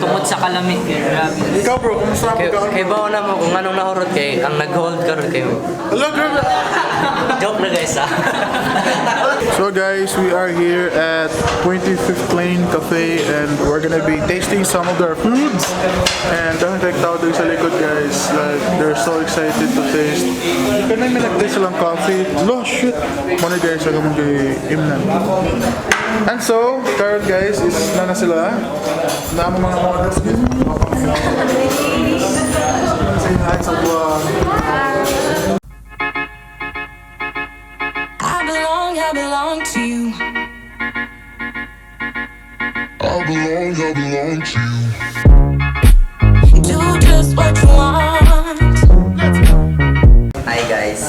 Tungod sa kalamig, grabe. Ikaw, bro, kumusta ang Kay, pagkaon? kay bawo na mo kung anong nahurot kay ang nag-hold karon kay Hello, grabe. Joke na, guys, ah. So guys, we are here at 25th Lane Cafe and we're gonna be tasting some of their foods. And ang like tao dun sa likod, guys, like they're so excited to taste. Kanang may nag-taste silang coffee. Lo, shit! Muna, guys, ako mong kay Imnan. And so, karon, guys, is na na sila. Na ang mga models, guys. Say hi sa vlog. I belong to you. I belong to you. Do just what you want. Hi, guys.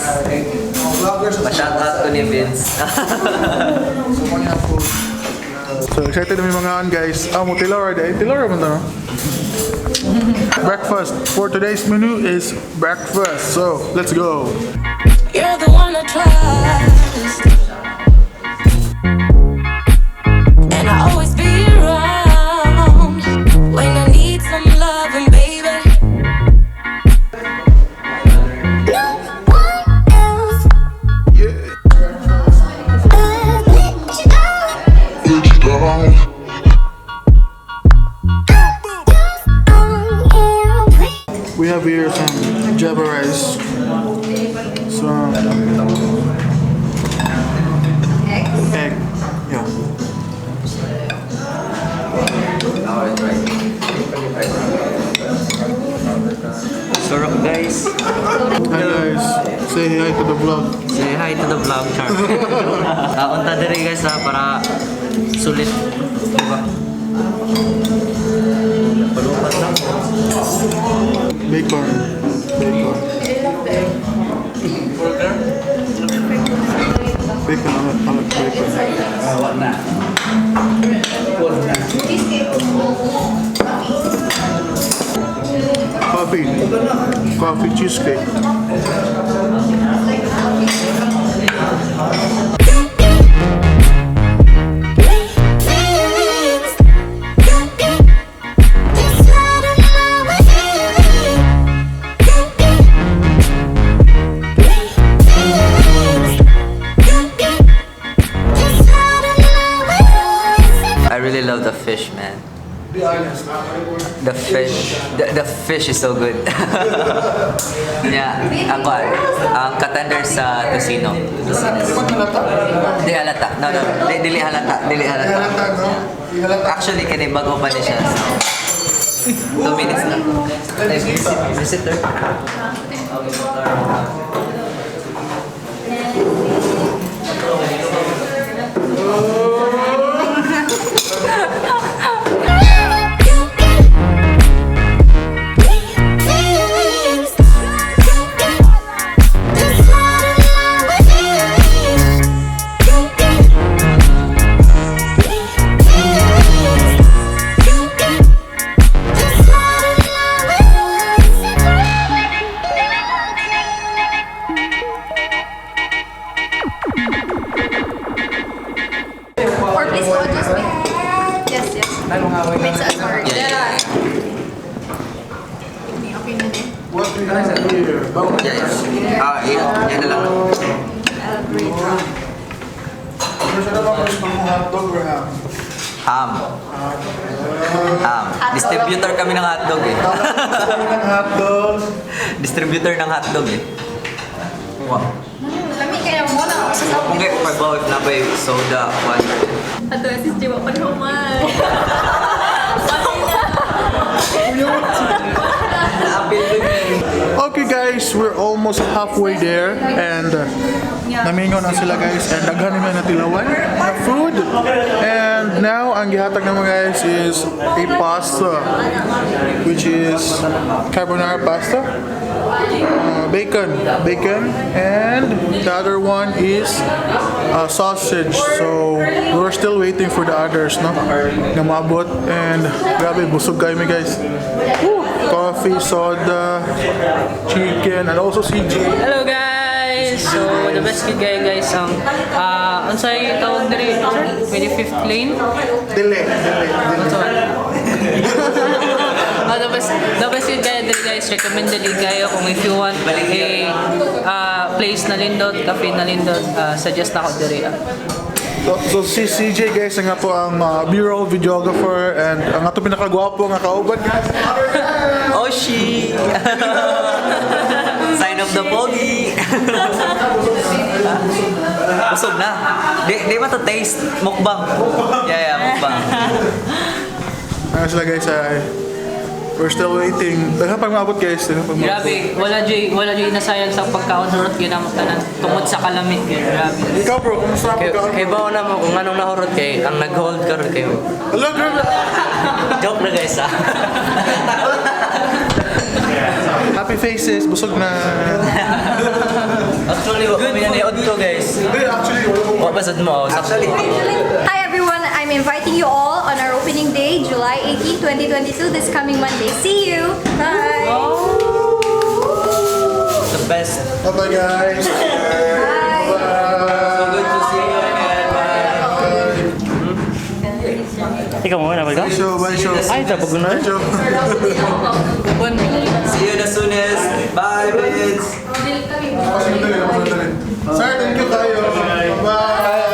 Pa-shout out ko ni Vince. So excited na may mga on, guys. Ah, mo tilaw right eh. Tilaw man to, no? Breakfast. For today's menu is breakfast. So, let's go. You're the one I trust. And I always be around when I need some loving, baby. No one else. Let you down. Let you down. We have here some Java rice. Some egg. Yeah. Sarap, guys. Hi, guys. Say hi to the vlog. Say hi to the vlog, Char. Kaon ta diri, guys, ha, para sulit. Diba? Palupat lang. Bacon. Bacon. Bacon. I like bacon. Na. Coffee. Coffee cheesecake. Feelings. It's not a lie with you. Feelings. It's not a lie with I really love the fish, man. Be honest. The fish is so good. Yeah, ako, ang contender sa tocino. Tocino. Di halata. No. Di, dili halata. Dili halata. Halata, no? Di halata. Actually, kini bago pa ni siya. So, 2 minutes na. Ay, visitor. Feelings. It's not a lie with you. Feelings. It's not a lie with Or please go just wait. Yes. Wait sa sorry. Yeah. Okay na din. What we have here? Bawang. Yeah. Ah, yan, yan na lang. Gusto na ba gusto mo, hotdog or ham? Ham. Ham. Distributor kami ng hotdog eh. Gusto mo ng hotdog? Distributor ng hotdog eh. Wow. Lami kaya mo na ako sa Kung kayo pag na ba yung soda, water. Ato, sis, di ba pa naman? Na-appeal ko yun. Okay guys, we're almost halfway there and namingaw na sila, guys, and daghan naman na tilawan na food. And now ang gihatag naman, guys, is a pasta, which is carbonara pasta. Bacon, bacon, and the other one is sausage. So we're still waiting for the others, no? Nga maabot and grabe, busog kayo mi, guys. Woo! Coffee, soda, chicken, and also CJ. Hello, guys! So, the best gid kayo, guys, ang unsay tawag diri, sir? 25th Lane? Dili, dili, dili. Unsa? The best yun kayo diri, guys. Recommended yun kayo kung if you want a place na lindot, cafe na lindot, suggest nako diri. So si CJ, guys, ang ato ang B-roll videographer and ang ato pinakagwapo nga kauban, guys. Oh, she! Sign of the pogi! Busog na. Di ba to taste? Mukbang. Yeah, mukbang. Ano sila, guys, ay we're still waiting. Daghan pag maabot, guys, daghan pag maabot. Grabe, wala jay nasayang sa pagkaon hurot ginamot tanan tungod sa kalamig gyud. Grabe. Ikaw, bro, kumusta ang Kay, pagkaon? kay bawo na mo kung anong nahurot kay ang nag-hold karon kayo. Hello, grabe. Joke na, guys, ah. Happy faces, busog na. Actually, wa kami na ko, guys. Hindi, actually, wala ko. Wa pa sad mo. Actually, Hi everyone, I'm inviting you all on our opening day, July 18, 2022, this coming Monday. See you! Bye! The best. Bye-bye, guys. Bye! Bye. So good to see you again. Bye. Ikaw mo na ba? Show, bye, show. Ay, tabog na. Bye, show. See you the soonest. Bye, bitch. Sir, thank you kayo. Bye.